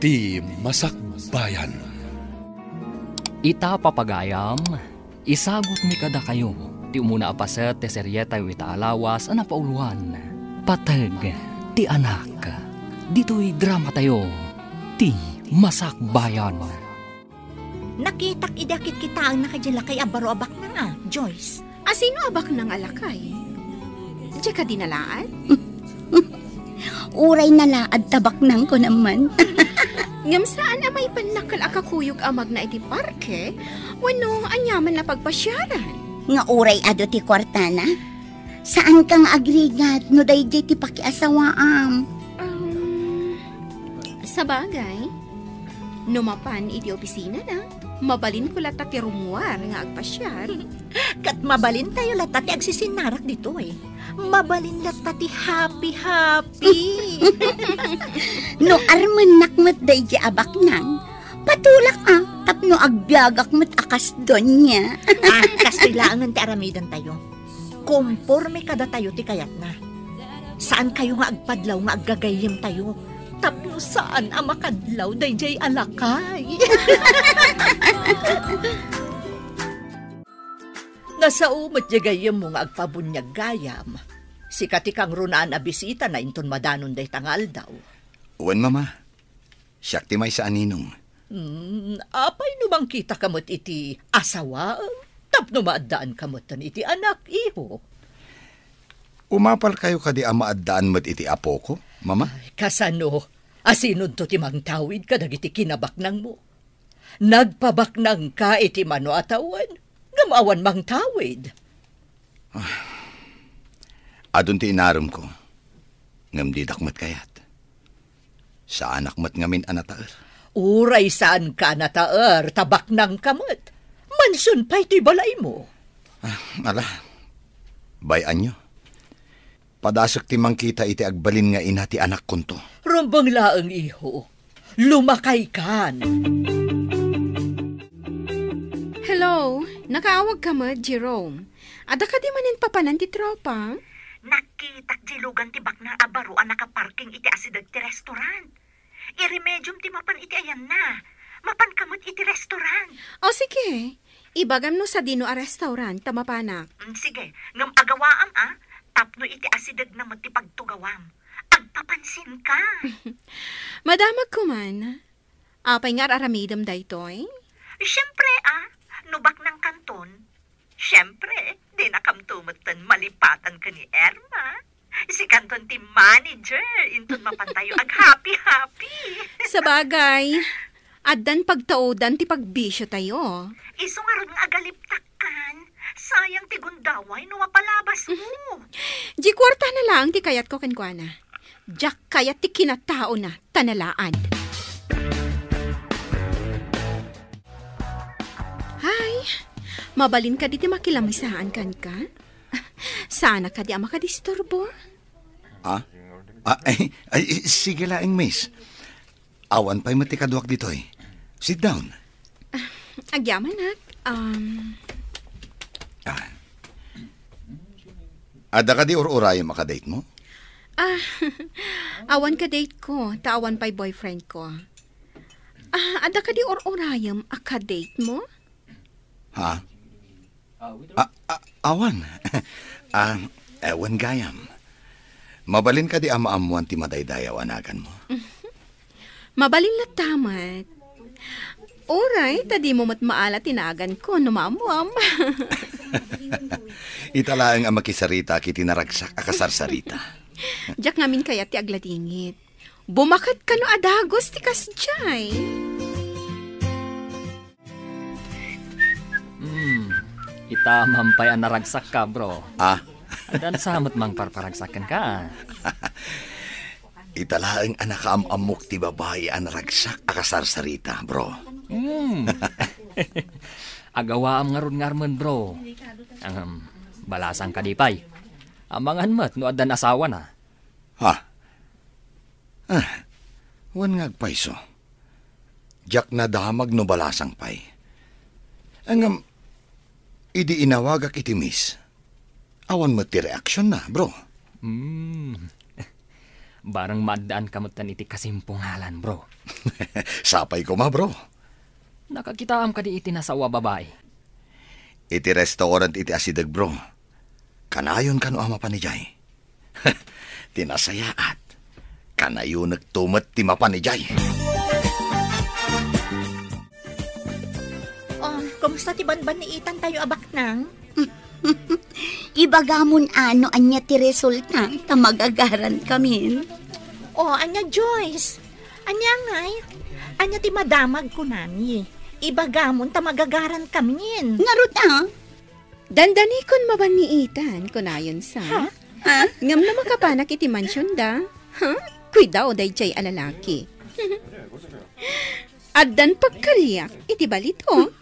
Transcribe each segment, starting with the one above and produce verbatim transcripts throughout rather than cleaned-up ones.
Ti Masakbayan. Ita, papagayam, isagutmi kadakayo ti umuna a paset ti serietayo ita a lawas a napauloan, Pateg ti Anak. Ditoy dramatayo, Ti Masakbayan. Nakitak idi a kitkitaenna kadi lakay a baro a baknang a, Joyce. A sino a baknang a lakay? Diak a dinalaad? Uray nalaad ta baknang ko naman. Ngem saan a maipannakkel a kakuyog a magna iti parke wenno aniaman a pagpasiaran? Nga uray adu ti kuartana? Saan ka nga agrigat no daydiay ti pakiasawaam? Um, sabagay, no mapan iti opisinana, mabalinko latta ti rummuar nga agpasiar. Ket mabalintayo latta ti agsisinnarak ditoy. Mabalin latta ti happy-happy. No armennak met daydiay a baknang, patulak a, tapno agbiagak met a kas doña. Ah, kastoy laengen ti aramidentayo. Komporme kadatayo ti kayatna. Saankayo nga agpadlaw nga aggagayyemtayo tapno saan a makadlaw daydiay a lakay. Nasao met diay gayyemmo nga agpabuniag gayam. Sika ti kangrunaan a bisitana inton madanon dayta nga aldaw. Wen, Mama. Siak ti maysa a ninong. Hmm, apay no mangkitaka met iti asawaem tapno maaddaanka metten iti anak, iho? Umapalkayo kadi a maaddaan met iti apoko, Mama? Ay, kasano? Asinonto ti mangtawid kadagiti kinabaknangmo? Nagpabaknangka iti mano a tawen, ngem awan mangtawid. Ah, adun ti inaremko, ngem didak met kayat. Saanak met ngamin a nataer. Uray saanka a nataer, ta baknangka met. Mansion pay toy balaymo. Ah, ala, bay-anyo. Padasek ti mangkita iti agbalin nga ina ti anakkonto. Rumbeng laeng, iho. Lumakaykan. Hello, nakaawagka met, Jerome? Adda kadi manen papanan ti tropa? Nakitak diay lugan ti baknang a baro a nakaparking iti asideg ti restaurant. Iremediom ti mapan iti ayanna. Mapanka met iti restaurant. O, sige. Ibagam no sadino a restaurant ta mapanak. Mm, sige. Ngem agawaam a, tapno iti asidegna met ti pagtugawam. Agpapansinka. Madamagko man. Apay nga ar-aramidem daytoy? Siempre a, no baknangkanton, siempre, dinakamto metten malipatan ken ni Irma. Sikanton ti manager, inton mapantayo aghappy-happy. Sabagay, addan pagtaudan ti pagbisiotayo. Isu ngarud nga agaliptakkan, sayang ti gundaway no mapalabasmo. Di kuartana laeng ti kayatko kenkuana. Diak kayat ti kinataona, ta nalaad. Hay, mabalin kadi ti makilamisaan kenka? Saanak kadi a makadisturbo? Ah? Ah, ay, ay, sige laeng, miss. Awan pay met ti kaduak ditoy. Sit down. Ah, agyamanak. Um, Ah. Adda kadi ur-urayem a kadate mo? Ah, awan kadate ko, ta awan pay boyfriend ko. Ah, adda kadi ur-urayem a kadate mo? Ha? Ah, ah, awan. Ah, ewan gayam. Mabalin kadi a maammuan ti madaydayaw a naganmo? Mabalin latta met. Uray, ta dimo met maala ti naganko no maammuam. Ita laeng a makisarita iti naragsak a kasarsarita. Diak ngamin kayat ti agladingit. Bumaket kano a dagus ti kasdiay. Hmm, ita man pay a naragsakka, bro. Ah? Addan sa met mangparparagsak kenka. Ita laeng a nakaam-ammok ti babai a naragsak a kasarsarita, bro. Hmm. Agawaam ngarud nga armen, bro. Ahem, balasang kadi pay. Amangan met no addan asawana. Ha? Ah, wen nga agpayso. Diak nadamag no balasang pay. Ngem, idi inawagak iti miss, awan met ti reaksionna, bro. Hmm. Barang maaddaanka metten iti kasimpungalan, bro. Sapay koma, bro. Nakakitaam kadi iti nasawa babai? Iti restaurant iti asideg, bro. Kanayon kano a mapan idiay? Ti nasayaat, kanayonekto met ti mapan idiay. Oh, kumusta ti banbanniitan tayo a baknang? Ibagamon a no ania ti resulta ta magagaran kamin. Oh, ania, Joyce? Ania ngay? Ania ti madamag kunami? Ibagamon ta magagaran kamin. Ngarud a? Dandanikon mabanniitan, kunayon sa. Ha? Ha? Ngem no makapanak iti mansionda, ha? Kuidao daydiay a lalaki. Addan pagkaliak iti balitok.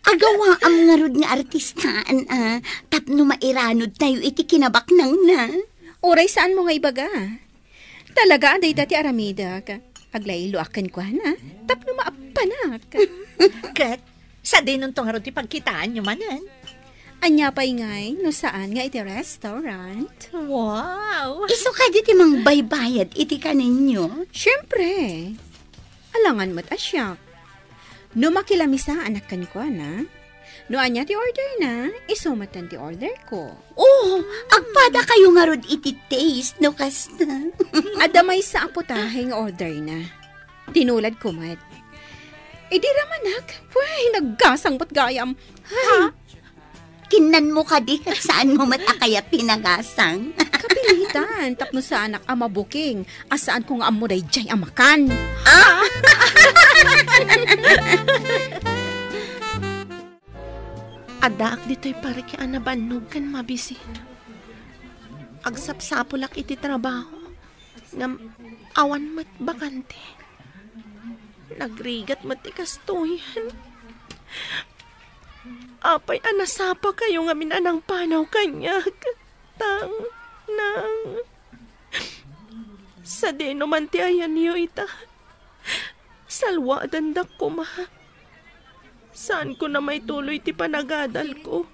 Agawaam ngarud nga artistaan a tapno mairanod tayo iti kinabaknangna. Uray saanmo nga ibaga. Talaga a dayta ti aramidek. Aglayloak kenkuana tapno maappanak. Ket sadinonto ngarud ti pagkitaanyo manen? Ania pay ngay no saan nga iti restaurant? Wow! Isu kadi ti mangbaybayad iti kaninyo? Siempre. Alangan met a siak. No makilaamisaanak kenkuana, no ania ti orderna, isu metten ti orderko. Oh, agpadakayo ngarud iti taste no kasta. Adda maysa a putahe nga orderna. Tinuladko met. Idi ramanak, way, naggasang met gayam. Ay, ha? Kinnanmo kadi ket saanmo met a kayat ti nagasang? Kapilitan, tapno saanak a mabuking, a saanko nga ammo daydiay a makan. Ah! Addaak ditoy parke a nabannog ken mabisin. Agsapsapulak iti trabaho, ngem awan met bakante. Nagrigat met ti kastoyen. Apay a nasapakayo ngamin a nangpanaw kaniak? Tang, nang. Sadino man ti ayanyo ita? Salwadandak koma. Saanko na maituloy ti panagadalko.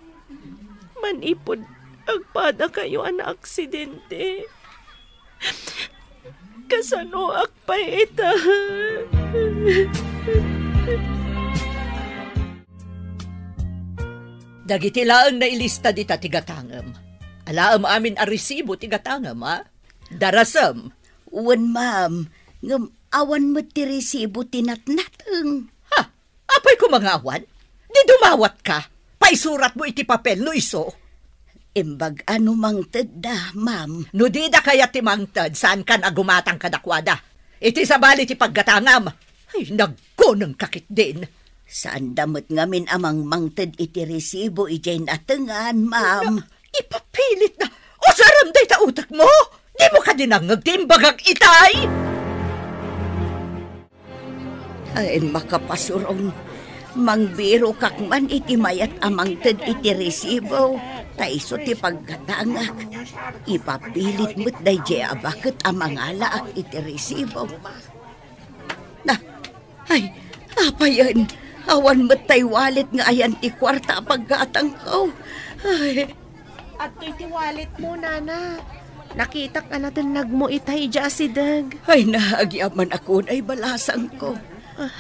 Manipud agpadakayo a naaksidente. Kasanoak pay ita? Dagiti laeng nailista dita ti gatangem. Alaem amin a resibo ti gatangem, a? Darasem. Wen, ma'am. Ngem awan met ti resibo ti natnateng. Ha? Apay koma nga awan? Di dumawatka. Paisuratmo iti papel no isu. Imbag a no mangtedda, ma'am. No dida kayat ti mangted, saankan a gumatang kadakuada. Iti sabali ti paggatangam. Ay, nagkunengka ketdin. Saanda met ngamin a mangmangted iti resibo idiay natengan, ma'am. Na, ipapilit na. Usarem dayta utekmo? Dimo kadi nangngeg ti imbagak itay? Ay, makapasurong. Mangbirokak man iti mayat a mangted iti resibo, ta isu ti paggatangak. Ipapilit met daydiay a baket a mangalaak iti resibo. Na, ay, apayen, awan met tay wallet nga ayan ti kuarta a paggatangko. Ay. Adtoy ti walletmo, nana. Nakitak a natennagmo ita idiay asideg. Ay, naagyamanak unay balasangko. Ah.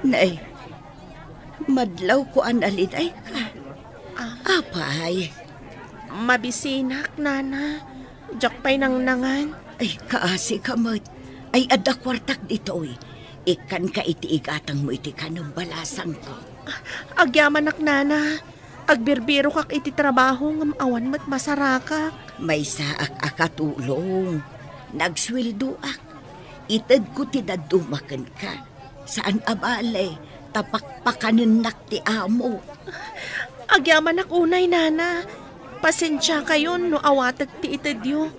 Nay, madlawko a nalidayka. Ah. Apay? Mabisinak, nana. Diak pay nangnangan. Ay, kaasi ka met. Ay, adda kuartak ditoy. Ikkanka iti igatangmo iti kanem balasangko. Ah, agyamanak, nana. Agbirbirokak iti trabaho ngem awan met masarakak. Maysaak a katulong. Nagsueldoak. Itedko ti dadduma kenka. Saan a bale, ta pakpakanennak ti amo. Agyamanak unay, nana. Pasensiakayon no awatek ti itedyo.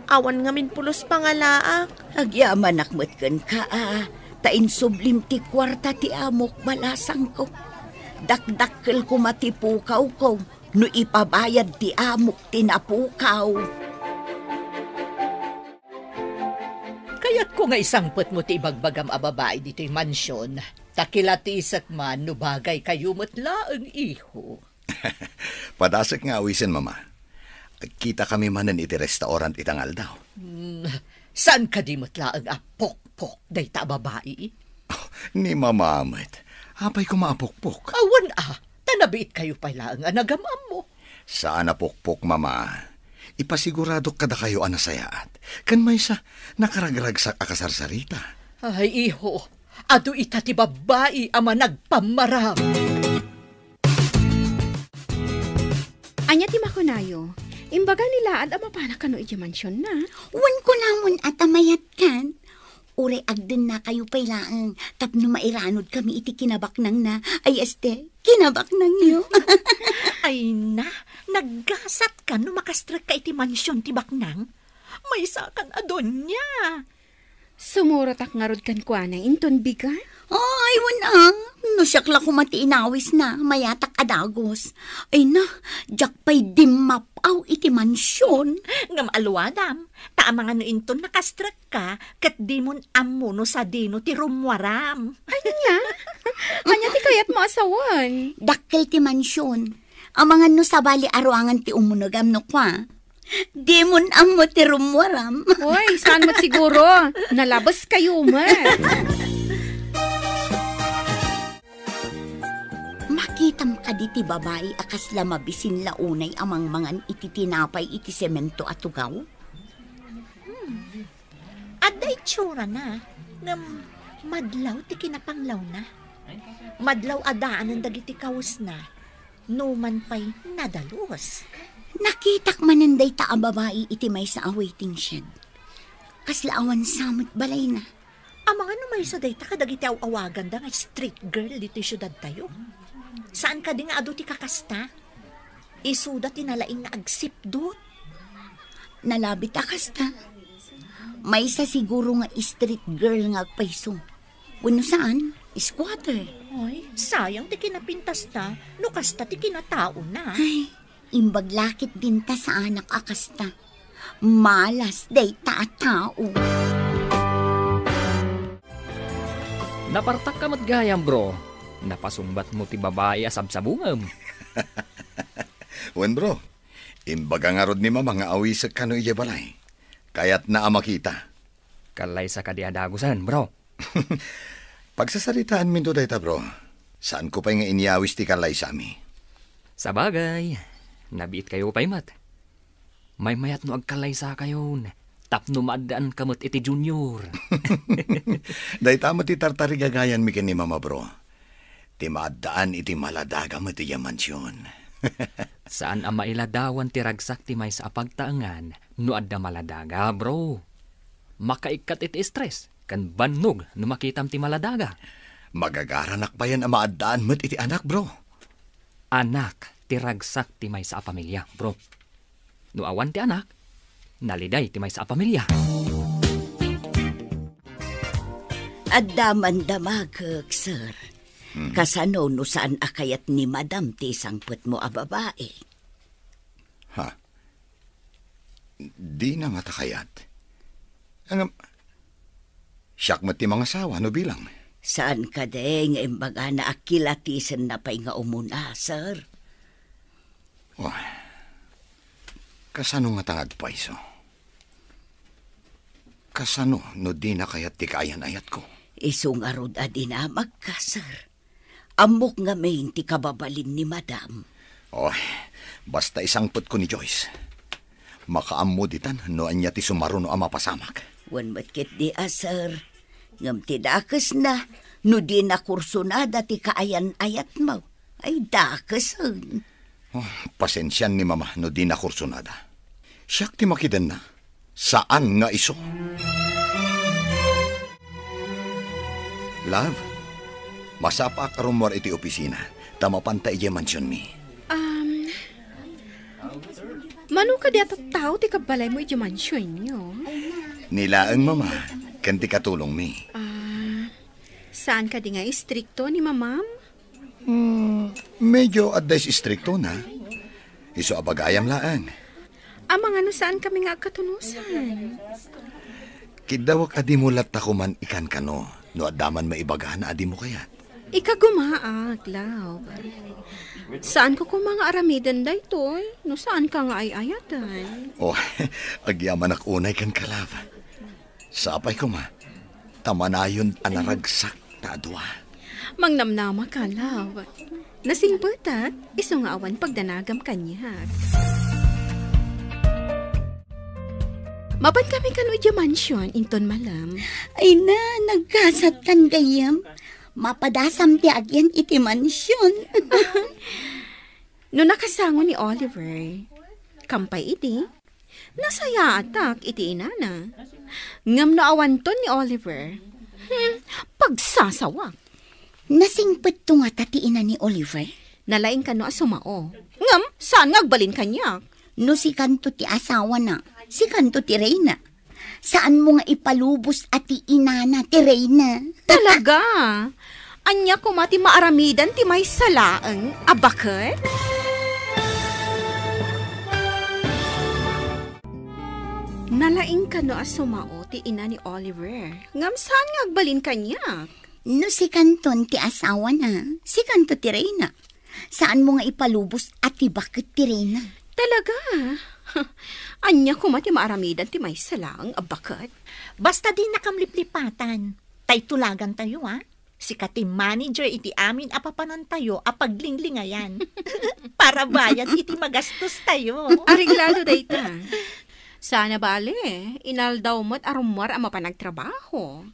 Awan ngamin pulos pangalaak. Agyamanak met kenka, a, ta insublim ti kuarta ti amok, balasangko. Dakdakkel koma ti pukawko no ipabayad ti amok ti napukaw. Kayatko nga isangpetmo ti ibagbagam a babai ditoy mansion, ta kilatisek man no bagaykayo met laeng, iho. Padasek nga awisen, Mama. Agkitakami manen iti restaurant ita nga aldaw. Hmm, saan kadi met laeng a pokpok dayta a babai? Ni Mama met. Apay koma a pokpok? Awan a, ta nabiitkayo pay laeng a nagam-ammo. Saan a pokpok, Mama. Ipasiguradok kadakayo a nasayaat. Ken maysa, nakaragragsak a kasarsarita. Ay, iho, adu ita ti babbai a managpammaram. Ania ti makunayo? Imbaga ni Laad a mapanak kano idiay mansionna? Wen, kunamon a ta mayatkan. Uray agdennakayo pay laeng tapno mairanudkami iti kinabaknangna. Ay, este, kinabaknangyo. Ay na, naggasatkan no makastrekka iti mansion ti baknang. Maysakan a donia. Sumurotak ngarud kenkuana inton bigat. Ay, wen a. No siak la koma ti inawisna, mayatak a dagus. Ay na, diak pay dimmap-aw iti mansion. Ngem aluadam, ta amangan no inton nakastrekka, ket dimon ammo no sadino ti rummuaram. Ania? Ania ti kayatmo a sawen? Dakkel ti mansion. Amangan no sabali a ruangan ti umunegam no kua. Dimon ammo ti rummuaram. Oy, saan met siguro? Nalabeskayo met. Makitam kadi ti babai a kasla mabisin la unay a mangmangan iti tinapay iti semento a tugaw? Hmm. Adda itsurana, ngem madlaw ti kinapanglawna. Madlaw a daanen dagiti kawesna, numan pay nadalus. Nakitak manen dayta a babai iti maysa a waiting shed. Kasla awan sa met balayna. Amangan no maysa dayta kadagiti aw-awaganda nga street girl ditoy siudadtayo. Saan kadi nga adu ti kakasta? Isuda ti nalaing nga agsipdut. Nalabit a kasta. Maysa siguro nga street girl nga agpayso. Wenno saan, squatter. Ay, sayang ti kinapintasna no kasta ti kinataona. Ay, imbag la ketdin ta saanak a kasta. Malas dayta a tao. Napartakka met gayam, bro. Napasungbatmo ti babai a sabsabungem. Wen, bro. Imbaga ngarud ni Mama nga awisek kano idiay balay. Kayatna a makita. Kallaysa kadi a dagusen, bro? Pagsasaritaanminto dayta, bro. Saanko pay nga inyawis ti kallaysami. Sabagay, nabiitkayo pay met. Maymayat no agkallaysakayon tapno maaddaanka met iti Junior. Dayta met ti tartarigagayanmi ken ni Mama, bro. Ti maaddaan iti maladaga met idiay mansion. Saan a mailadawan ti ragsak ti maysa a pagtaengan no adda maladaga, bro. Makaikkat iti stress ken bannog no makitam ti maladaga. Magagaranak payen a maaddaan met iti anak, bro. Anak ti ragsak ti maysa a pamilia, bro. No awan ti anak, naliday ti maysa a pamilia. Adda man damagek, sir. Hmm. Kasano no saan a kayat ni Madam ti isangpetmo a babae? Ha? Dina ngata kayat. Ngem, siak met ti mangasawa no bilang. Saan kadi nga imbagana a kilatisenna pay nga umuna, sir? Oh, kasano ngata nga agpayso? Kasano no dina kayat ti kaayan-ayatko? Isu ngarud a dinamagka, sir. Ammok ngamin ti kababalin ni Madam. Oh, basta isangpetko ni Joyce. Makaammo ditan no ania ti sumaruno a mapasamak. Wen met ketdi a, sir. Ngem ti dakesna, no dina kursunada ti kaayan-ayatmo, ay dakesen. Oh, pasensian ni Mama no dina kursunada. Siak ti makidenna. Saan nga isu. Love, masapaak a rummuar iti opisina, ta mapanta idiay mansionmi. Um, mano kadi a tattao ti kabbalaymo idiay mansionyo? Ni laeng, Mama, ken ti katulongmi. Ah, saan kadi nga istrikto ni Mamam? Hmm, medyo adda istriktona. Isu a bagayam laeng. Amangan no saankami nga agkatunosan? Kiddawek a dimo latta koman ikankano no adda man maibagana a dimo kayat. Ikagumaak, love. Saanko koma nga aramiden daytoy, no saanka nga ay-ayaten. Oh, agyamanak unay kenka, love. Sapay koma, ta manayon a naragsak ta a dua. Mangnamnamaka, love. Nasingpetak, isu nga awan pagdanagam kaniak. Mapan kami kano idiay mansion, inton malem. Ay na, nagkasatkan gayyem. Mapadasam ti agyan iti mansion. No nakasango ni Oliver, kampay idi, nasayaatak iti inana. Ngem no awanton ni Oliver, hmm, pagsasawak. Nasingpetto ngata ti ina ni Oliver? Nalaing kano a sumao. Ngem, saan nga agbalin kaniak? No sikanto ti asawana, sikanto ti reyna. Saanmo nga ipalubos a ti inana ti reyna. Talaga? Ania koma ti maaramidan ti maysa laeng a baket? Nalaing kano a sumao ti ina ni Oliver. Ngem saan nga agbalin kaniak? No sikanton ti asawana, sikanto ti reyna. Saanmo nga ipalubos a ti baket ti reyna. Talaga? Ania koma ti maaramidan ti maysa laeng a baket? Basta dinakam liplipatan. Tay tulagantayo, a? Sika ti manager iti amin a papanantayo a paglinglingayan. Para bayad iti magastostayo. Areglado dayta. Sana bale, inaldaw met a rummuar a mapan agtrabaho.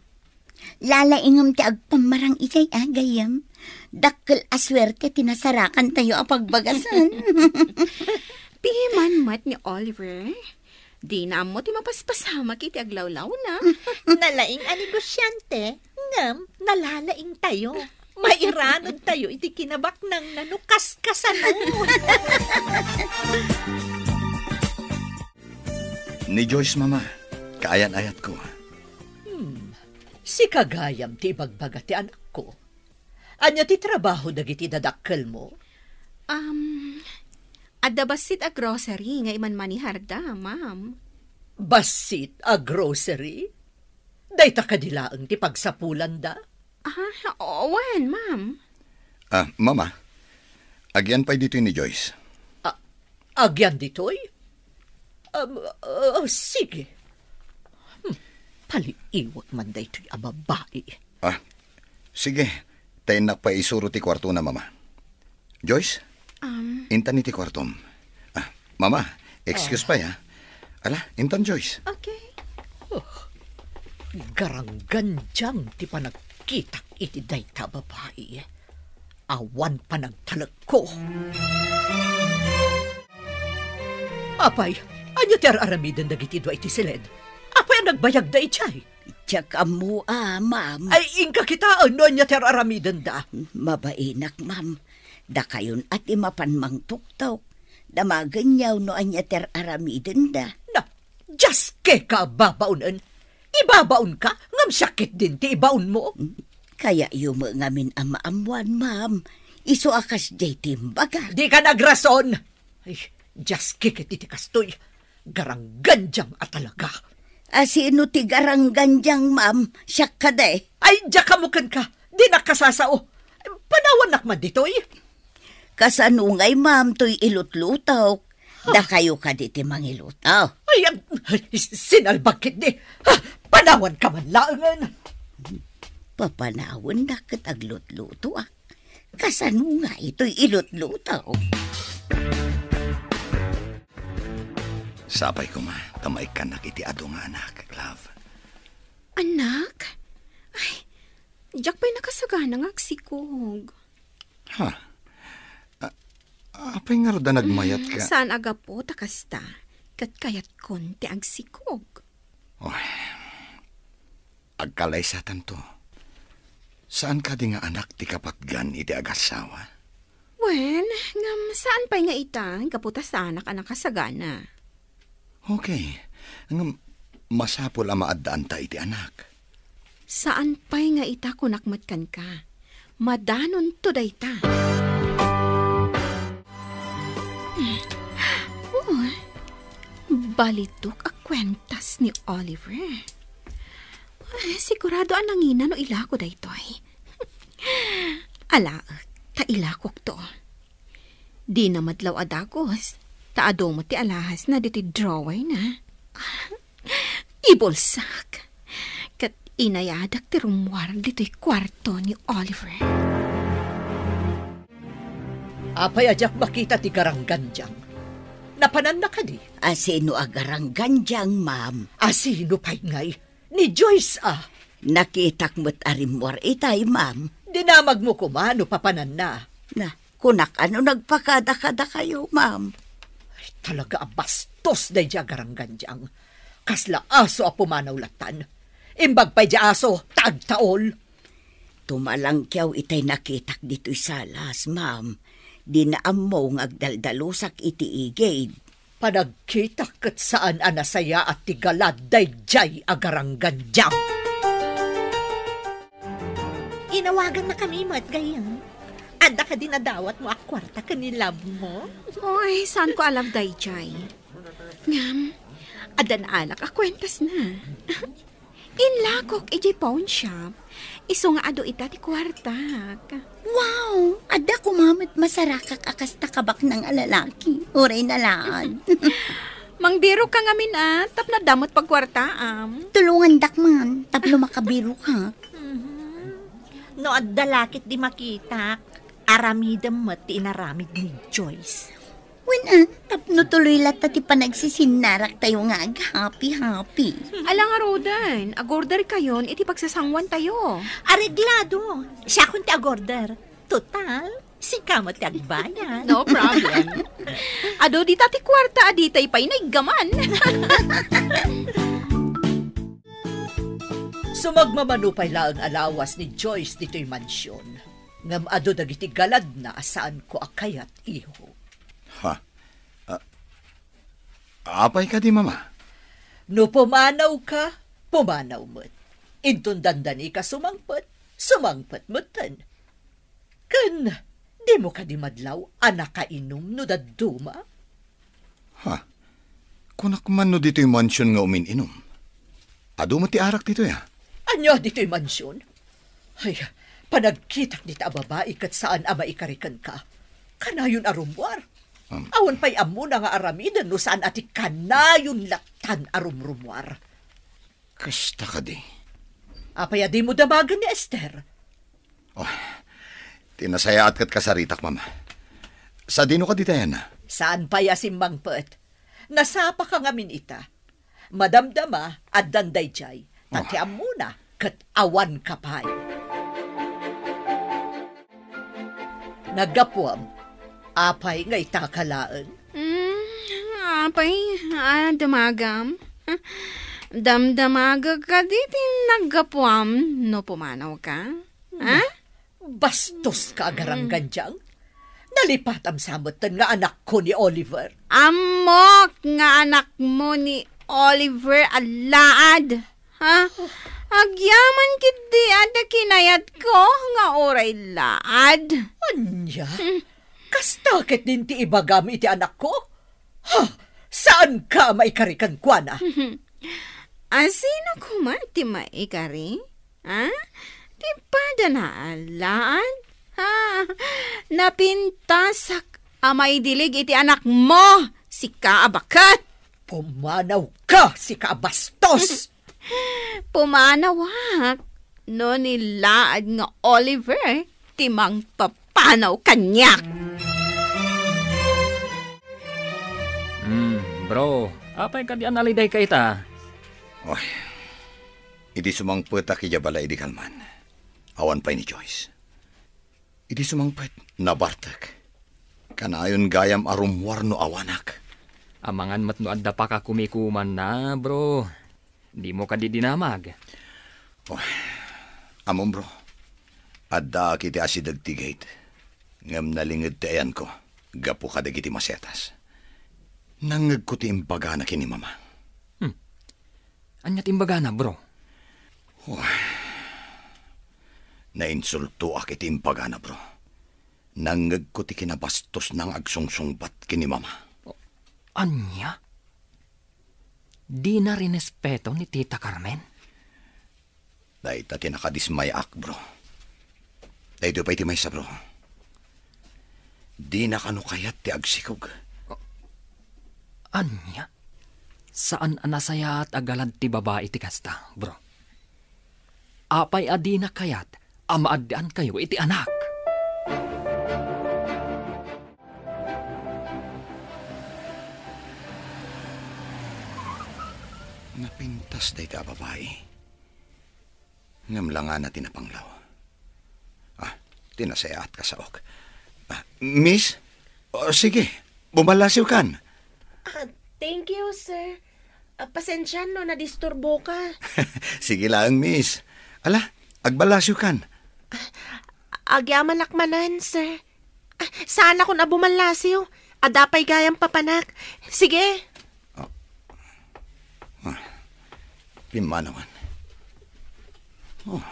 Lalaingem ti agpammarang idiay a gayyem. Dakkel a suerte ti nasarakantayo a pagbagasen. Piman met ni Oliver. Dina ammo ti mapaspasamak iti aglawlawna. Nalaing a negosyante, ngem nalalaingtayo. Mairanudtayo iti kinabaknangna no kaskasano. Ni Joyce, Mama, kaayan-ayatko. Hmm, sika gayam ti ibagbaga ti anakko. Ania ti trabaho dagiti dadakkelmo? Um, adda bassit a grocery nga imanmaniharda, ma'am. Bassit a grocery? Dayta kadi laeng ti pagsapulanda? Ah, wen, ma'am. Ah, Mama, agyan pay ditoy ni Joyce. Ah, agyan ditoy? Um, ah, sige. Hmm, paliiwek man daytoy a babai. Ah, sige. Ta innak pay isuro ti kuartona, Mama. Joyce? Um, intan iti kuartom. Ah, Mama, excuse Ah. pay, ha? Ala, intan, Joyce. Okay. Oh, garanggandiang ti panagkitak iti dayta a babai. Awan panagtalekko. Apay, ania ti ar-aramiden dagiti dua iti siled? Apay a nagbayagda idiay? Diak ammo a, ma'am. Ay, inka kitaen no ania ti ar-aramidenda. Mabainak, ma'am. Dakayon a ti mapan mangtuktok. Damagenyo no ania ti ar-aramidenda. Na, diaskeka a babaonen. Ibabaonka, ngem siak ketdin ti ibaonmo. Kayatyo met ngamin a maammuan, ma'am. Isu a kasdiay ti imbaga. Dika nagrason! Ay, diaske ket iti kastoy. Garanggandiang a talaga. A sino ti garanggandiang, ma'am? Siak kadi? Ay, diak ammo kenka. Dinak kasasao. Panawannak man ditoy. Kasano ngay, ma'am, toy ilutlutok? Dakayo kadi ti mangiluto? Ay, am, ay, sinalbag ketdi. Ah, panawanka man laengen. Papanawannak ket aglutlutoak. Kasano ngay toy ilutluto? Sapay koma, ta maikkannak iti adu nga anak, love. Anak? Ay, diak pay nakasagana nga agsikog. Ha? A-, apay ngarud a nagmayat ka? Saan a gapu ta kasta, ket kayatkon ti agsikog. Oh, agkalaysatanto. Saan kadi nga anak ti kapatgan iti agasawa? Wen, ngem saan pay nga ita, gapu ta saanak a nakasagana. Okay. Ngem, masapul a maaddaanta iti anak. Saan pay nga ita kunak met kenka. Madanonto dayta. Oh, balitok a kuentas ni Oliver. Ah, sigurado a nangina no ilako daytoy. Alaek, ta ilakokto. Dina met law a dagus, ta adu met ti alahasna ditoy drawerna. Ibulsak, ket inayadak ti rummuar ditoy kuarto ni Oliver. Apay a diak makita ti garanggandiang? Napananna kadi? Asino a garanggandiang, ma'am? Asino pay ngay? Ni Joyce a. Nakitak met a rimmuar itay, ma'am. Dinamagmo koma no papananna. Na, kunak a no nagpakada-kada kayo, ma'am. Ay, talaga a bastos daydi a garanggandiang. Kasla aso a pumanaw lattan. Imbag pay di aso, ta agtaol. Tumalangkiaw itay nakitak ditoy salas, ma'am. Dina ammo nga agdaldalusak iti igid. Panagkitak ket saan a nasayaat ti galad daydiay a garanggandiang. Inawagannakami met, gayyem. Adda kadi nadawatmo a kuarta ken ni love mo? Oy, saanko a love daydiay. Ngem, adda naalak a kuentasna. Inlakok idiay pawn shop, isu nga adu ita ti kuartak. Wow! Adda koma met masarakak a kasta kabaknang a lalaki. Uray na laad. Mangbirokka ngamin a, tapno adda met pagkuartaam. Tulongandak man, tapno makabirokak. Mhm. No adda lakit di makitak, aramidem met ti inaramid ni Joyce. Wen, a, tapno tuloy latta ti panagsisinnaratayo nga aghappy-happy. Ala ngaruden, agorderkayon iti pagsasanguantayo. Areglado. Siakon ti agorder. Total, sika met ti agbayad. No problem. Adu dita ti kuarta a ditay pay naiggaman. Sumagmamano pay laeng a lawas ni Joyce ditoy mansion. Ngem adu dagiti galadna a saanko a kayat, iho. Ha? Ah, apay kadi, Mama? No pumanawka, pumanaw met. Inton dandanika sumangpet, sumangpet metten. Ken, dimo kadi madlaw a nakainum no dadduma? Ha? Kunak man no ditoy mansion nga umin-inum. Adu met ti arak ditoy, a? Ania ditoy mansion? Ay, panagkitak dita a babai ket saan a maikari kenka. Kanayon a rummuar. Um. Awan pay ammona nga aramiden no saan a ti kanayon lattan a rumrummuar. Kasta kadi? Apay a dimo damagen ni Esther? Oh, ti nasayaat ket kasaritak, Mama. Sadino kadi tayan? Saan pay a simmangpet? Nasapaka ngamin ita. Madamdama, addan daydiay. Ta ti ammona, ket awanka pay. Naggapuam, apay nga itaka laeng? Mm, apay, a, damagam? Damdamagek kadi ti naggapuam no pumanawka? Ha? Bastos ka, agaranggandiang. Nalipatam sa metten nga anakko ni Oliver. Ammok nga anakmo ni Oliver a laad. Ha? Agyaman ketdi adda kinayatko nga uray laad. Ania? Hmm. Kasta ketdin ti ibagam iti anakko? Ha? Saanka a maikari kenkuana? Asino koma ti maikari? Ha? Ti padana a laad? Ha? Napintasak a maidilig iti anakmo, sika a baket! Pumanawka, sika a bastos! Pumanawak no ni laad nga Oliver ti mangpapanaw kaniak. Hmm, bro, apay kadi a nalidayka ita? Oy, idi sumangpetak idiay balay idi kalman, awan pay ni Joyce. Idi sumangpet, nabartek. Kanayon gayam a rummuar no awanak. Amangan met no adda pakakumikumanna, bro. Dimo kadi dinamag? Oh, ammom, bro. Addaak iti asideg ti gate. Ngem nalinged ti ayanko gapu kadagiti masetas. Nangngegko ti imbagana ken ni Mama. Hmm. Ania ti imbagana, bro? Oh. Nainsultoak iti imbagana, bro. Nangngegko ti kinabastosna nga agsungsungbat ken ni Mama. Ania? Dina rinespeto ni Tita Carmen? Dayta ti nakadismayaak, bro. Daytoy pay ti maysa, bro. Dina kano kayat ti agsikog. Ania? Saan a nasayaat a galad ti babai ti kasta, bro. Apay a dina kayat a maaddiankayo iti anak? Napintas dayta a babai. Ngem langana ti napanglaw. Ah, ti nasayaat kasaok. Ah, miss? O, sige, bumallasiwkan. Ah, thank you, sir. Ah, pasensian no nadisturboka. Sige laeng, miss. Ala, agballasiwkan. Agyamanak manen, sir. Ah, saanakon a bumallasiw. Adda pay gayam papanak. Sige. Ah. Ah. Pimmanawan. Oh,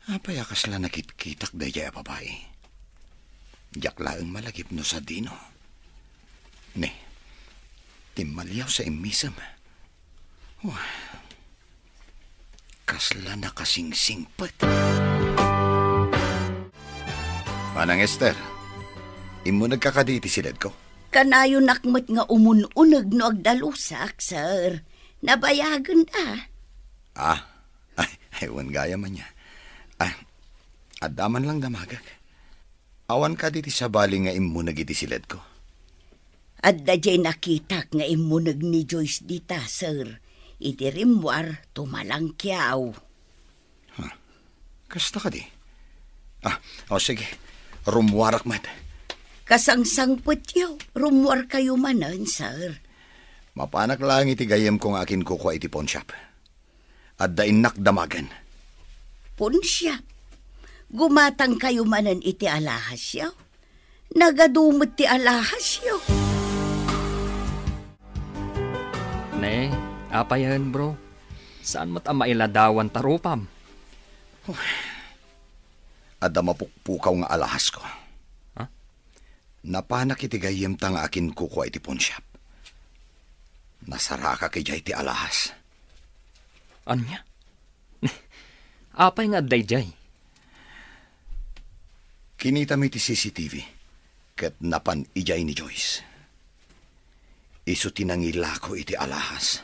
apay a kasla nakitkitak daydiay a babai? Diak laeng malagip no sadino. Ne, timmaliaw sa immisem. Oh. Kasla nakasingsingpet. Manang Esther, immunegka kadi iti siledko? Kanayonak met nga umun-uneg no agdalusak, sir. Nabayagen a. Ah, ay, ay, wen gayam ania. Ah, adda man lang damagek. Awan kadi ti sabali nga immuneg iti siledko? Adda diay nakitak nga immuneg ni Joyce dita, sir. Iti rimmuar, tumalangkiaw. Huh. Kasta kadi? Ah, o sige. Rummuarak met. Kasangsangpetyo, rummuarkayo manen, sir. Mapanak laeng iti gayyemko nga akinkukua iti pawnshop. Adda innak damagen. Pawnshop? Gumatangkayo manen iti alahasyo? Nagadu met ti alahasyo. Ne, apayen, bro? Saan met a mailadawan ta rupam? Adda mapukpukaw nga alahasko. Ha? Napanak iti gayyemta nga akinkukua iti pawnshop. Nasarakak idiay ti alahas. Ania? Apay nga adda idiay? Kinitami ti C C T V ket napan idiay ni Joyce. Isu ti nangilako iti alahas.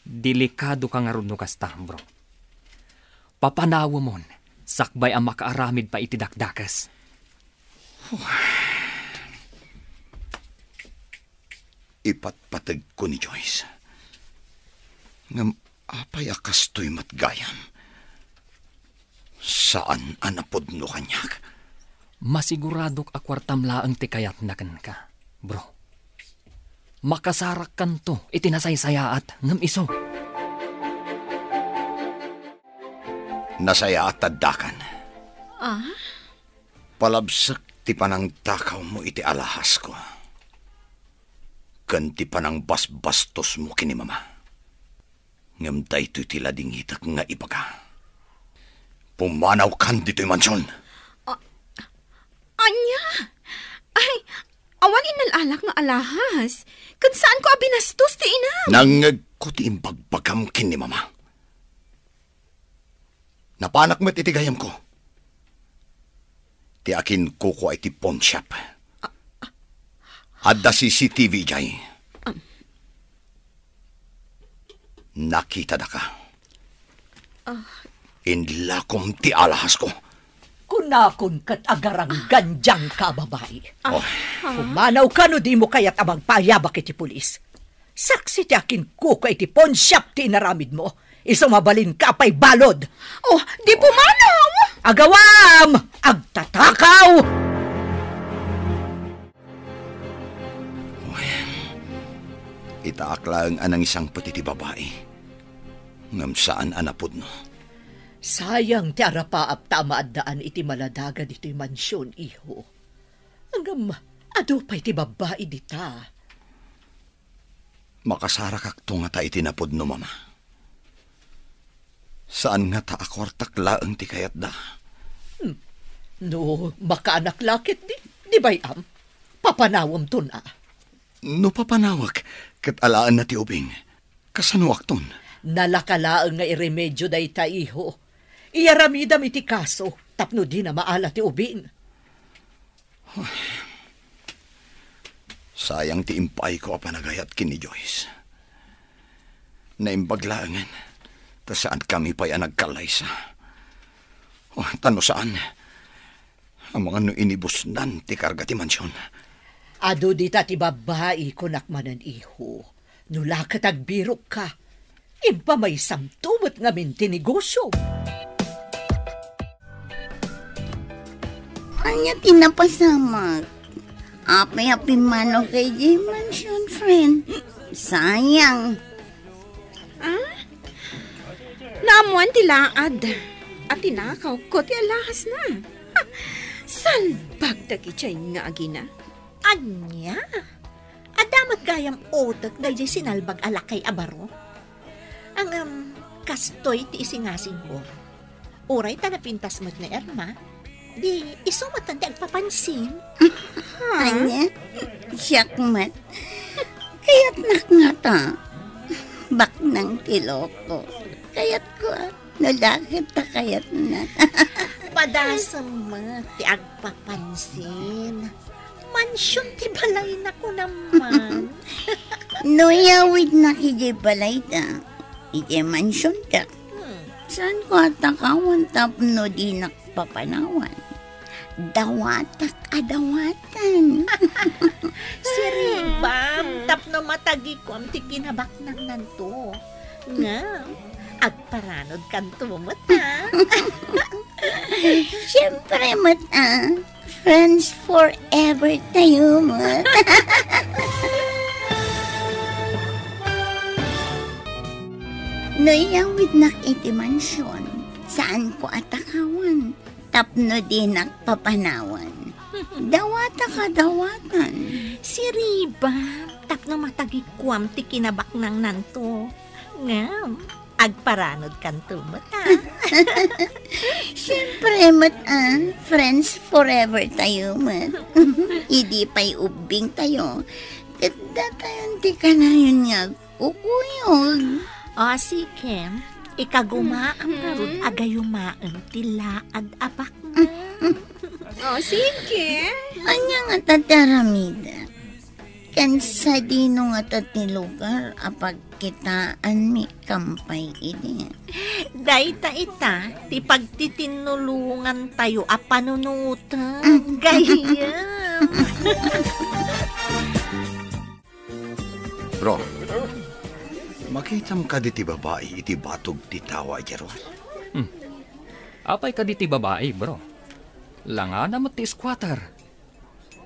Delikadoka ngarud no kasta, bro. Papanawemon, sakbay a makaaramid pay iti dakdakes. Ipatpategko ni Joyce. Ngem apay a kastoy met gayam? Saan a napudno kaniak. Masiguradok a kuartam laeng ti kayatna kenka, bro. Makasarakkanto iti nasaysayaat ngem isu. Nasayaat ta addakan. Ah? Palabsek ti panangtakawmo iti alahasko ken ti panangbasbastosmo ken ni Mama. Ngem daytoy ti ladingitek nga ibaga. Pumanawkan ditoy mansion. A-, ania? Ay, awan innal-alak nga alahas. Ket saanko a binastos ti inam. Nangngegko ti imbagbagam ken ni Mama. Napanak met iti gayyemko ti akinkukua iti pawnshop. Adda C C T V idiay. Nakitadaka. Ah. Inlakom ti alahasko. Kunakon ket agaranggan dianka, babai. Ah. Oh. Pumanawka no dimo kayat a magpaayabak iti pulis. Saksi ti akinkukua iti pawnshop ti inaramidmo. Isu mabalinka pay balud. Oh, di pumanaw! Agawam! Agtatakaw! Itaak laeng a nangisangpet iti babai, ngem saan a napudno. Sayang ti arapaap ta a maaddaan iti maladaga ditoy mansion, iho. Ngem adu pay ti babbai dita. Makasarakakto ngata iti napudno, Mama. Saan ngata a kuartak laeng ti kayatda. Hmm. No makaanak la ketdi, di bay-am, papanawemton a. No papanawek ket alaenna ti ubing, kasanoakton? Nalaka laeng nga iremedio dayta, iho. Iyaramidam iti kaso tapno dina maala ti ubing. Sayang ti impaayko a panagayat ken ni Joyce. Naimbag laengen ta saankami pay a nagkallaysa. Oh, ta no saan, amangan no inibusnan ti karga ti mansion. Adu dita ti babbai, kunak manen, iho. No la ket agbirokka, impamaysamto met ngamin ti negosio. Ania ti napasamak? Apay a pimmanoka idiay mansion, friend? Sayang. Ah? Naammoan ti laad a tinakawko ti alahasna. Salbag dagiti ay nga agina. Ania? Adda met gayam utek daydi sinalbag a lakay a baro? Ngem, kastoy ti isingasingko. Uray ta napintas met ni Irma, di isu met ti agpapansin. Ania? Siak met. Kayatnak ngata. Baknang ti loko. Kayatko, a. No la ket ta kayatnak. Padasem met ti agpapansin. Mansion ti balayna, kunam man. No iyawidnak idiay balayda, idiay mansionda, hmm, saanko a takawan tapno dinak papanawan. Dawatak a dawatan. Siribam tapno matagikuam ti kinabaknangnanto. Ngem, agparanodkanto met, a. Siempre met, a. Friends forever tayo met. No iyawidnak iti mansion, saanko a takawan tapno dinak papanawan. Dawatak a dawatan. Siribam tapno matagikuam ti kinabaknangnanto. Ngem, agparanodkanto met, a. Siempre met, a. Friends forever tayo met. Idi pay ubbing tayo, ket datayon ti kanayon nga agkukuyog. O, sige. Ikagumaam ngarud a gayumaem ti laad a baknang. O, sige. Ania ngata ti aramidek? Ken sadino ngata ti lugar a pagkitaanmi kampay idi? Dayta ita ti pagtitinnulongantayo a panunoten, gayyem. Bro, makitam kadi ti babai iti batog ti tawa idiay ruar? Hmm. Apay kadi ti babai, bro? Langana met ti squatter.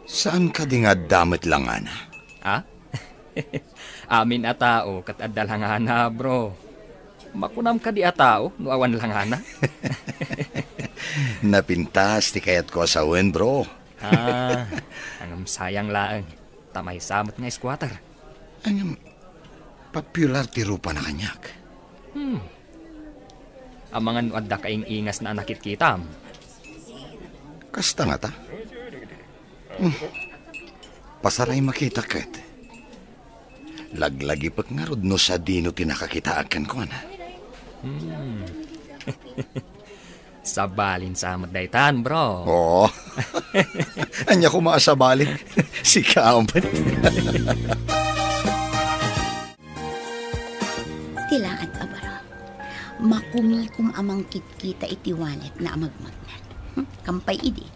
Saan kadi nga adda met langana? Ha? Amin a tao ket adda langana, bro. Makunam kadi a tao no awan langana? Napintas ti kayatko a sawen, bro. Ah, ngem sayang laeng. Ta maysa met nga squatter. Ngem, popular ti rupana kaniak. Hmm. Amangan no adda kaing-ingasna a nakitkitam. Kasta ngata? Hmm. Pasaray makita ket. Laglagipek ngarud no sadino ti nakakitaak kenkuana. Hmm. Sabalin sa met daytan, bro. Oo. Ania koma a sabalin? Sika met. Ti laad a baro. Makumikom a mangkitkita iti walletna a magmagna. Hmm, kampay idi.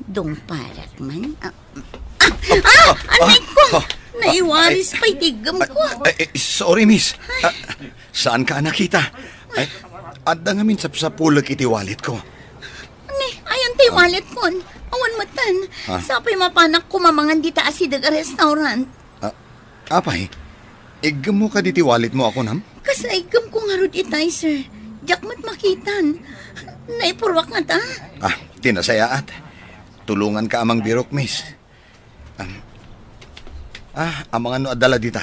Dungparak man. Ah, ah, ah, ah, anikko! Ah, ah, naiwaris pay ti iggemko. Ah, eh, eh, sorry, miss. Ah, saanka a nakita? Ay, adda ngamin sapsapulek iti walletko. Ni, ayan ti walletkon. Awan metten. Ah. Sa pay mapanak kumamangan dita asideg a restaurant. Ah, apay, iggemmo kadi ti walletmo a kunam? Kasla iggemko ngarud itay, sir. Diak met makitan. Naipurruak ngata. Ah, ti nasayaat. Tulonganka a mangbirok, miss. Am, ah, amangan no adda la dita.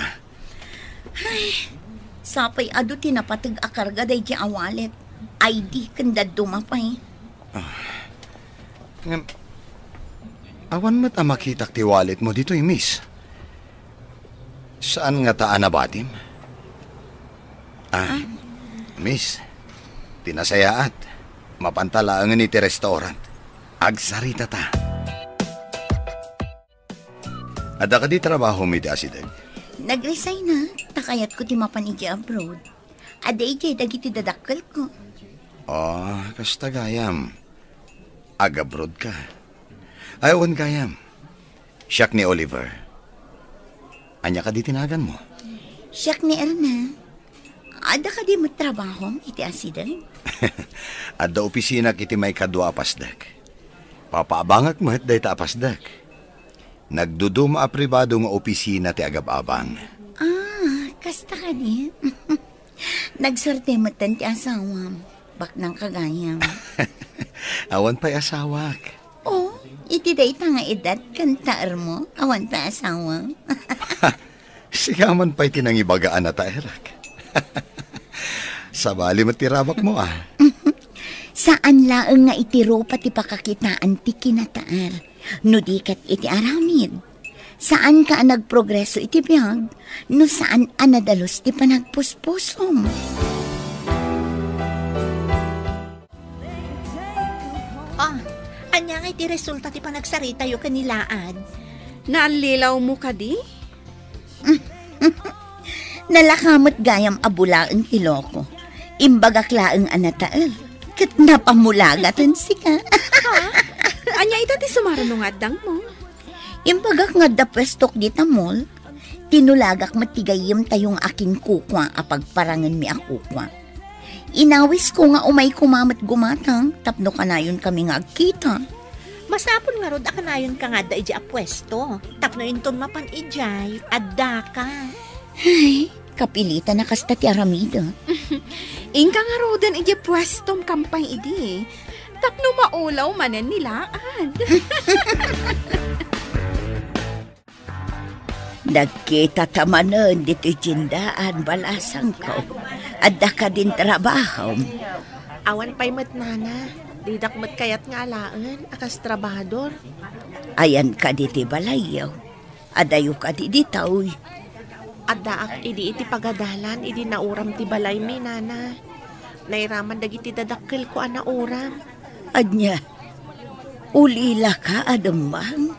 Ay, sa pay adu ti napateg a karga daydi a wallet. I D ken dadduma pay. Ah. Ngem, awan met a makitak ti walletmo ditoy, miss. Saan ngata a nabatim? Ah, ah, miss, ti nasayaat. Mapanta laengen iti restaurant. Agsaritata. Adda kadi trabahom iti asideg? Nag-resignak, ta kayatko ti mapan idiay abroad. Adda idiay dagiti dadakkelko. Oh, kasta gayam. Ag-abroad ka. Ay, wen gayam. Siak ni Oliver. Ania kadi ti naganmo? Siak ni Erna. Adda kadi met trabahom iti asideg? Adda opisinak iti maikadua a pasdek. Papaabangak met dayta a pasdek. Nagduduma a pribado nga opisina ti agab-abang. Ah, kasta kadi? Nagsuerte metten ti asawam. Baknang kagayam. Awan pay asawak. Oh, iti dayta nga edad ken taermo, awan pay asawam. Sigaman pay ti nangibaga a nataerak. Sabali met ti rabakmo, ah. Saan laeng nga iti rupa ti pakakitaan ti kinataer, no di ket iti aramid. Saanka a nagprogreso iti biag, no saan a nadalus ti panagpuspusom. Ah, ania nga iti resulta ti panagsaritayo ken ni Laad? Naallilawmo kadi? Nalaka met gayam a bulaen ti loko. Imbagak laeng a nataer. Ket napamulagaten sika. Ha? Ania ita ti sumaruno nga addangmo? Imbagak nga adda puestok dita mall. Tinulagak met ti gayyemtayo nga akinkukua a pagparangenmi a kukua. Inawisko nga umay koma met gumatang tapno kanayonkami nga agkita. Masapul ngarud a kanayonka nga adda idiay a puesto, tapno inton mapan idiay, addaka. Ay, kapilitan a kasta ti aramidek. Inka ngaruden idiay puestom kampay idi, tapno maulaw manen ni Laad. Nagkitata manen ditoy tiendaan, balasangko. Adda kadin trabahom? Awan pay met, nana. Didak met kayat nga alaen a kas trabahador. Ayanka ditoy balayyo? Adayo kadi ditoy? Addaak idi iti pagadalan idi nauram ti balaymi, nana. Nairaman dagiti dadakkelko a nauram. Ania? Ulilaka a dumteng?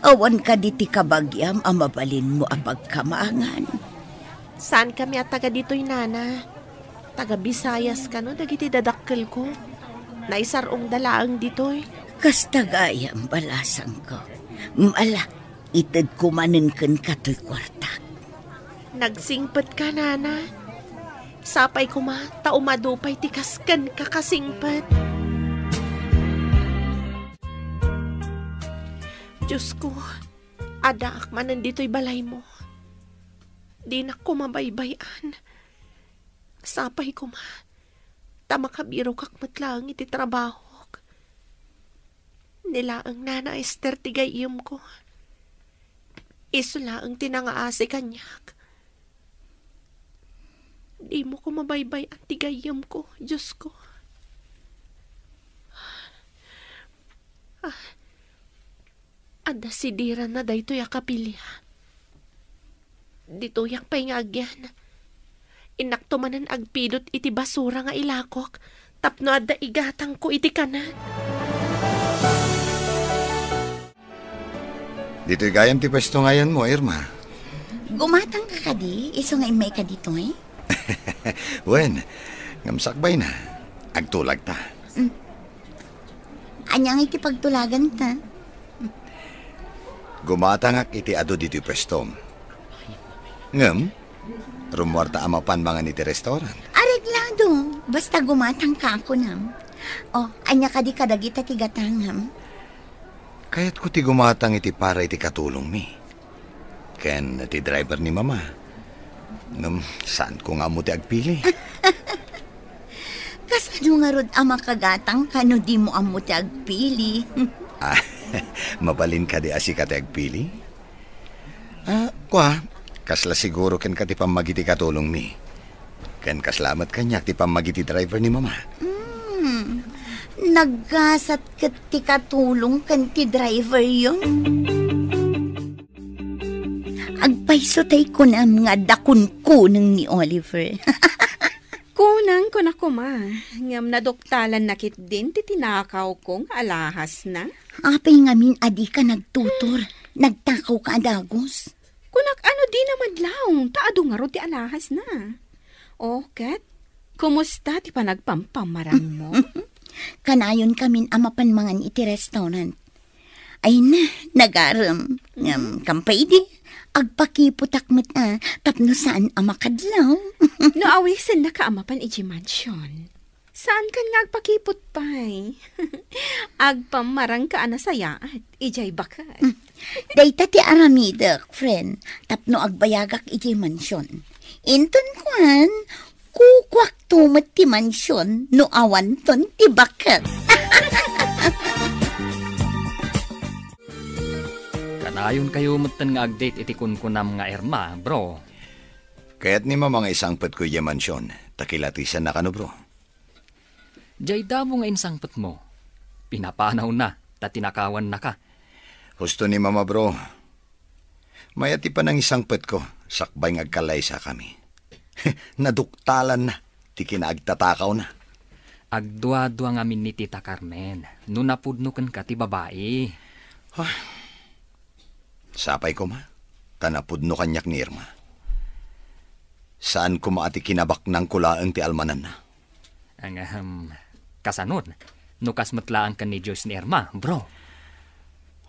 Awan kadi ti kabagiam a mabalinmo a pagkamangan? Saankami a taga ditoy, nana. Taga Visayas kano dagiti dadakkelko. Naisar-ongda laeng ditoy. Kasta gayam, balasangko. Ala, itedko manen kenka toy kuartak. Nagsingpetka, nana. Sapay koma ta umadu pay ti kas kenka kasingpet. Diosko, addaak manen ditoy balaymo. Dinak koma baybay-an. Sapay koma ta makabirokak met laeng iti trabahok. Ni laeng Nana Ester ti gayyemko. Isu laeng ti nangaasi kaniak. Dimo koma baybay-an ti gayyemko, Diosko. Ah, adda sidiranna daytoy a kapilian. Ditoyak pay nga agyan. Innakto manen agpidot iti basura nga ilakok tapno adda igatangko iti kanen. Ditoy gayam ti puesto nga ayanmo, Irma. Gumatangka kadi, isu nga immayka ditoy? Wen, ngem sakbayna. Agtulagta. Mm. Ania nga iti pagtulaganta? Gumatangak iti adu ditoy puestom. Ngem, rummuarta a mapan mangan iti restaurant. Areglado, basta gumatangka a kunam. O, ania kadi kadagita ti gatangam? Kayatko ti gumatang iti para iti katulongmi ken ti driver ni Mama. Ngem, saanko nga ammo ti agpili. Kasano ngarud a makagatangka no dimo ammo ti agpili? Ah, mabalin kadi a sika ti agpili? Ah, kua, kasla siguro kenka ti pammagi ti katulongmi. Ken kasla met kaniak ti pammagi ti driver ni Mama. Hmm, naggasat ket ti katulong ken ti driveryo. Agpayso tay kunam nga adda kunkuneng ni Oliver. Kun Nang kuna koma, ngem naduktalan na ketdin ti tinakawko nga alahasna. Apay ngamin a dika nagtutor? Nagtakawka a dagus. Kunak, ano di namadlaw, ta adu ngarud ti alahasna. O, ket, kumusta ti panagpampamarangmo? Kanayon kamin a mapan mangan iti restaurant. Ay na, nagarem. Ngem, kampay di, agpakiputak met a, tapno saan a makadlaw. No awisennaka a mapan iti mansion, saankan nga agpakiput pay. Agpammarangka a nasayaat, idiay baket. Dayta ti aramidek, friend, tapno agbayagak idiay mansion. Inton kuan, kukuakto met ti mansion no awanton ti baket. Kanayonkayo metten nga ag-date iti kunkunam nga Irma, bro. Kayat ni Mama nga isangpetko idiay mansion, ta kilatisanna kano, bro. Diay damo nga insangpetmo, pinapanawna ta tinakawannaka. Husto ni Mama, bro. Mayat ti panangisangpetko, sakbay nga agkallaysakami. Naduktalanna ti kinaagtatakawna. Agduadua ngamin ni Tita Carmen no napudno kenka ti babai. Ah, sapay koma, ta napudno kaniak ni Irma. Saan koma a ti kinabaknangko laeng ti almananna. Ang, ahem, kasanon, no kas met laeng ken ni Joyce ni Irma, bro?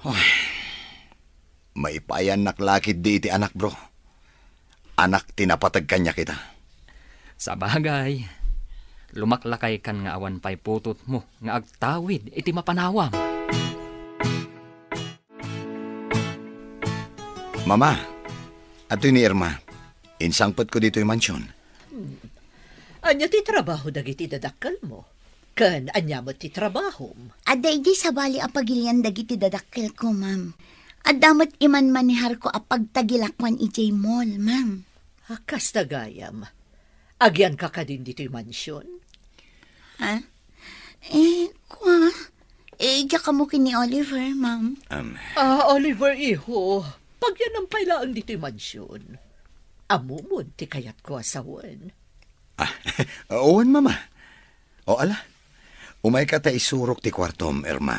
Ay, maipayannak la ketdi iti anak, bro. Anak ti napateg kaniak ita. Sabagay, lumaklakaykan nga awan pay putotmo nga agtawid iti mapanawam. Mama, adtoy ni Irma. Insangpetko ditoy mansion. Hmm. Ania ti trabaho dagiti dadakkelmo? Ken ania met ti trabahom? Adda idi sabali a pagilian dagiti dadakkelko, ma'am. Adda met imanmaneharko a pagtagilakuan idiay mall, ma'am. A, kasta gayam. Agianka kadin ditoy mansion? Ha? Eh, kua, eh, diak ammo ken ni Oliver, ma'am. Am. Ah, Oliver, iho, pagyanam pay laeng ditoy mansion. Ammom ti kayatko a sawen. Ah, wen, Mama. O, ala, umayka ta isurok ti kuartom, Irma.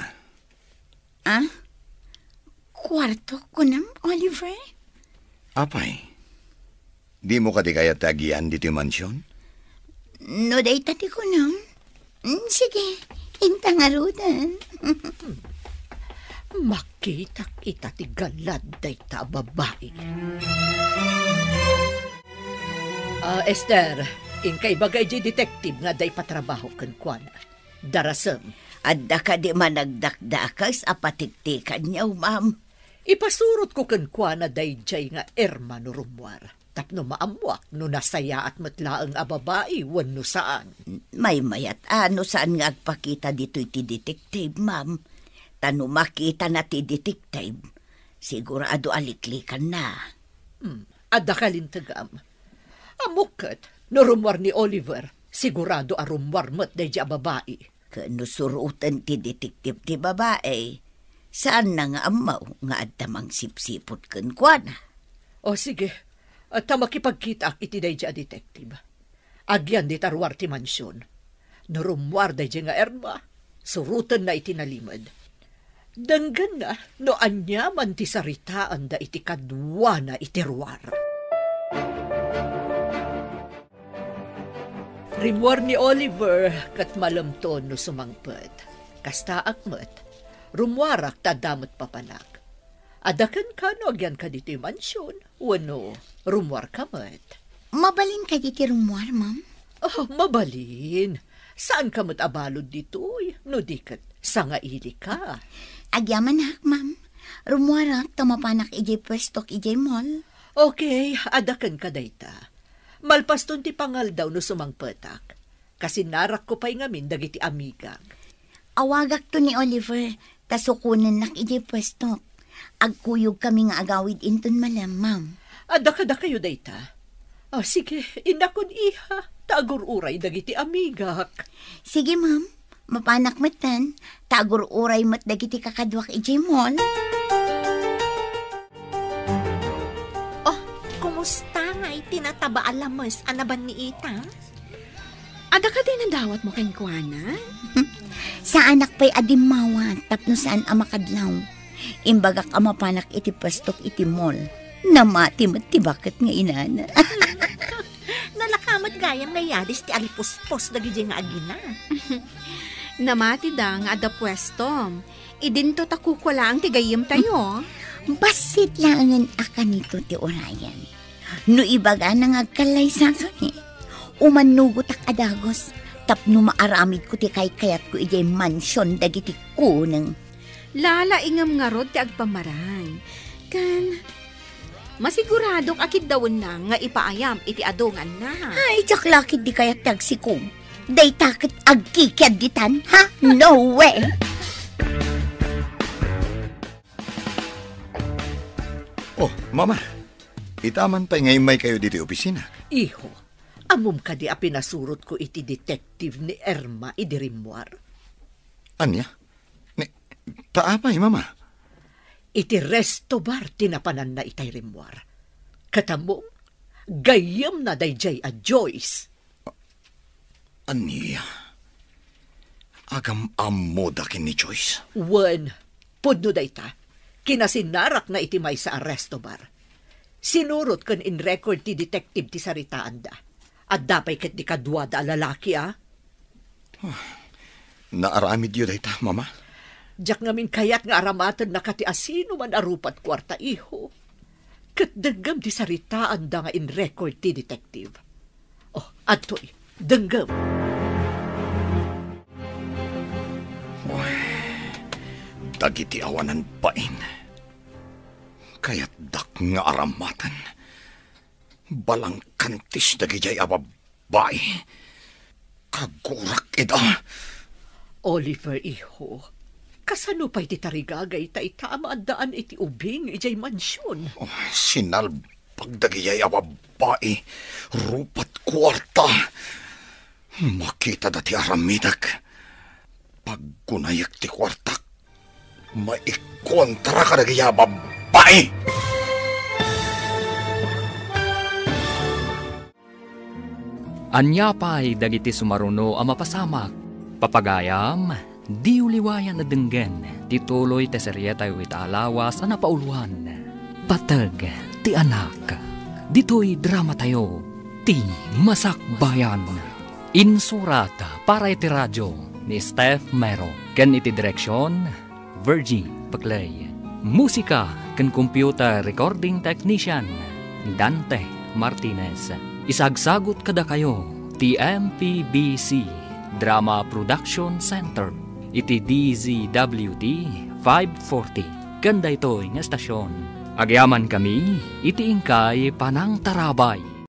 Ah? Kuarto, kunam, Oliver? Apay, dimo kadi kayat ti agian ditoy mansion? No dayta ti kunam, mm, sige, inta ngaruden. Makitak ita ti galad dayta a babai. Ah, Esther, inka ibaga idiay detective nga adda ipatrabaho kenkuana. Darasem. Adda kadi managdakdakes a patiktikanyo, ma'am? Ipasurotko kenkuana daydiay nga Irma no rummuar, tapno maammuak no nasayaat met laeng a babai wenno saan. Maymayat a no saan nga agpakita ditoy ti detective, ma'am. Ta no makitana ti detective, sigurado a liklikanna. Hmm, adda kalintegam. Ammok ket, no rummuar ni Oliver, sigurado a rummuar met daydiay a babai. Ken no suroten ti detective ti babai, saanna nga ammo nga adda mangsipsiput kenkuana. O, sige. Ta makipagkitaak iti daydiay a detective. Agian dita ruar ti mansion. No rummuar daydiay nga Irma, surotenna iti nalimed. Denggenna no aniaman ti saritaanda iti kaduana iti ruar. Rimmuar ni Oliver ket malemton no sumangpet. Kastaak met, rummuarak ta adda met papanak. Adda kenka no agianka ditoy mansion wenno rummuarka met? Mabalin kadi ti rummuar, ma'am? Oh, mabalin. Saanka met a balud ditoy, no di ket sangailika. Agyamanak, ma'am. Rummuarak ta mapanak idiay puestok idiay mall. Okay, adda kenka dayta. Malpaston ti pangaldaw no sumangpetak. Kasinnarakko pay ngamin dagiti amigak. Awagakto ni Oliver, ta sukonennak idiay puestok. Agkuyogkami nga agawid inton malem, ma'am. Adda kadakayo dayta? Ah, sige, innakon, iha, ta agur-uray dagiti amigak. Sige, ma'am. Mapanak metten, ta agur-uray met dagiti kakaduak idiay mall. Oh, kumusta ngay ti nataba a lames a naban ni Ita? Adda kadi nadawatmo kenkuana? Saanak pay a dimmawat tapno saan a makadlaw. Imbagak a mapanak iti puestok iti mall. Namati met ti baket nga inana. Nalaka met gayam nga yadis ti alipuspos dagiti nga agina. Namatida nga adda puestom. Idinto ta kukua laeng ti gayyemtayo. Bassit laengen a kanito ti urayan. No ibagana nga agkallaysakami, umannugotak a dagus tapno maaramidko ti kaykayatko idiay mansion dagiti kuneng. Lalaingem ngarud ti agpamarang. Ken, masiguradok a kiddawenna nga ipaayam iti adu nga anna. Ay, diak la ketdi kayat ti agsikom. Dayta ket agkikiadditan, ha? No way! Oh, Mama. Ita man pay nga immaykayo ditoy opisina. Iho, ammom kadi a pinasurotko iti detective ni Irma idi rimmuar? Ania? Ni, ta apay, Mama? Iti resto bar ti napananna itay rimmuar. Ket ammom, gayyemna daydiay a Joyce. Ania? Agam-ammoda ken ni Joyce? Wen, pudno dayta. Kinasinarakna iti maysa a resto bar. Sinurot ken in-record ti detective ti saritaanda. Adda pay ketdi kaduada a lalaki, a? Naaramidyo dayta, Mama? Diak ngamin kayat nga aramatenna kati asino man a rupat kuarta, iho. Ket denggem ti saritaanda nga in-record ti detective. Oh, adtoy, denggem. Uy, dagiti awanan bain. Kayatdak nga aramaten. Balangkantis dagidiay a babbai. Kagurak ida. Oliver, iho, kasano pay ti tarigagayta ita a maaddaan iti ubing idiay mansion? Oh, sinalbag dagidiay a babbai. Rupat kuarta. Makitada ti aramidek. Paggunayek ti kuartak. Maikontra kadagidiay a babbai! Ania pay dagiti sumaruno a mapasamak? Papagayam, diyo liwayan a denggen ti tuloy ti serietayo ita a lawas a napauluan, Pateg ti Anak. Ditoy dramatayo, Ti Masakbayan. Insurat para iti radio ni Steph Mero ken iti direksion, Virgie Peclay. Musika ken computer recording technician, Dante Martinez. Isagsagut kadakayo ti M P B C Drama Production Center iti D Z W T five forty ken daytoy nga estasion. Agyamankami iti inkay panangtarabay.